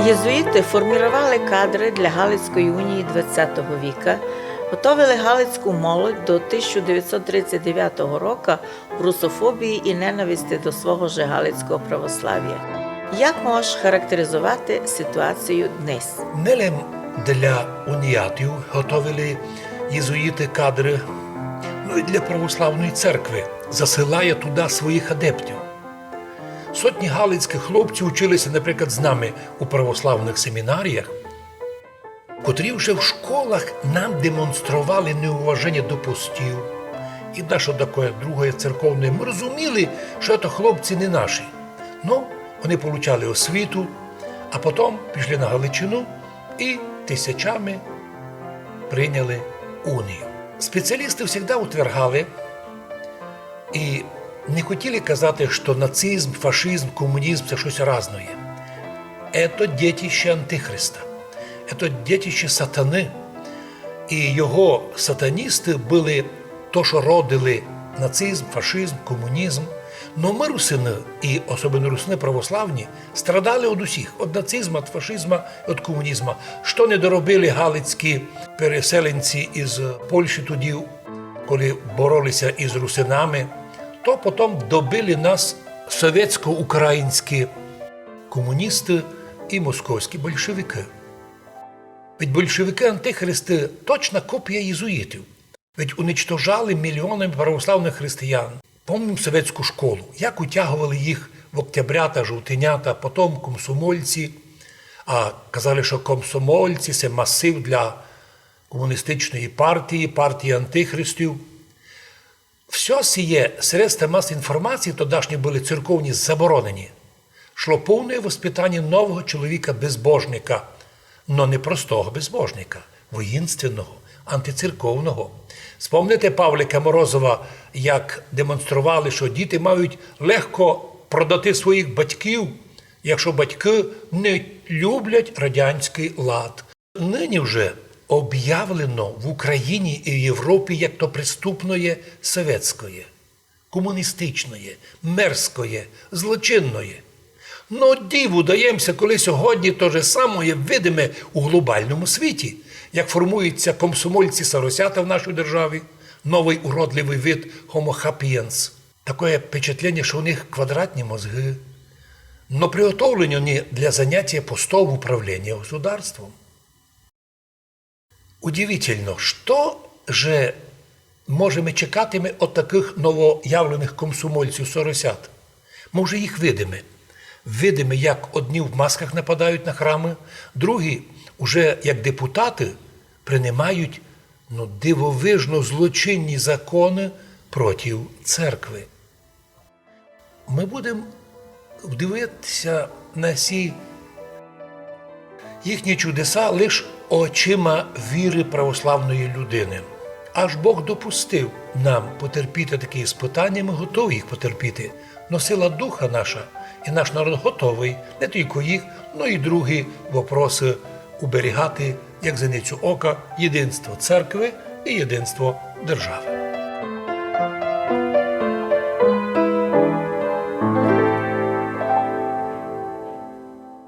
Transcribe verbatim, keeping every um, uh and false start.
Єзуїти форміровали кадры для Галицької унії двадцятого віка, готовили галицьку молодь до тисяча девятсот тридцять девятого рока в русофобії і ненависти до свого же галицького православія. Як можеш характеризовати ситуацію днес? Не лем для уніятів готовили єзуїти кадры, но й для православної церкви, засилає туды своїх адептів. Сотні галицькых хлопців учили ся, наприклад, з нами у православных семінаріях, котрі вже в школах нам демонстровали неуваження до постів і дашто такоє другоє церковне. Мы розуміли, што то хлопці не наші. Но, они получали освіту, а потом пішли на Галичину і тисячами прийняли унію. Спеціалісты всегда утвергали і не хотіли казати, што нацизм, фашизм, комунізм — се штось разноє. Ето дітище Антихриста, ето дітище сатаны. І його сатаністы были то, што родили нацизм, фашизм, комунізм. Но мы, русины, і особенно русины православні, страдали од усіх: од нацизма, од фашизма, од комунізма. Што не доробили галицькі переселенці із Польщі тоді, коли бороли ся із русинами, то потом добили нас совєтсько-українські комуністы і московські большевикы. Ведь большевикы-антихристы — точна копія єзуїтів. Ведь уничтожали мільйонами православных християн. Помним совєтську школу, як утяговали їх в октябрята, жовтенята, потом комсомольці, а казали, што комсомольці — се масив для комуністичної партії, партії антихристів. Всьо сіє средства масової інформації, тодашні были церковні, заборонені. Шло повне воспитання нового чоловіка-безбожника, но не простого безбожника, воїнственного, антицерковного. Спомните Павлика Морозова, як демонстрували, што діти мають легко продати своїх батьків, якщо батьки не люблять радянськый лад. Нині вже обявлено в Україні і в Європі як то преступноє совєтськоє, комуністичноє, мерзкоє, злочинноє. Но диву даємся, коли сьогодні то же самоє видиме у глобальному світі, як формуються комсомольці-соросята в нашій державі, новый уродливый вид Homo sapiens. Такоє впечатлення, што у них квадратні мозги, но приготовлені они для занятія постов в управлінні государством. Удивительно, што же можеме чекати мы од такых новоявленых комсомольців-соросят? Мы вже їх видиме. Видиме, як одні в масках нападають на храмы, другі уже як депутаты принимають, ну, дивовижно злочинні законы проти церкви. Мы будем дивитися на сі їхні чудеса лиш очима віры православної людины. Аж Бог допустив нам потерпіти такі іспытаня, мы готові їх потерпіти. Но сила духа наша і наш народ готовый не тілько їх, но і другі вопросы уберігати, як зеницю ока, єдинство церкви і єдинство державы.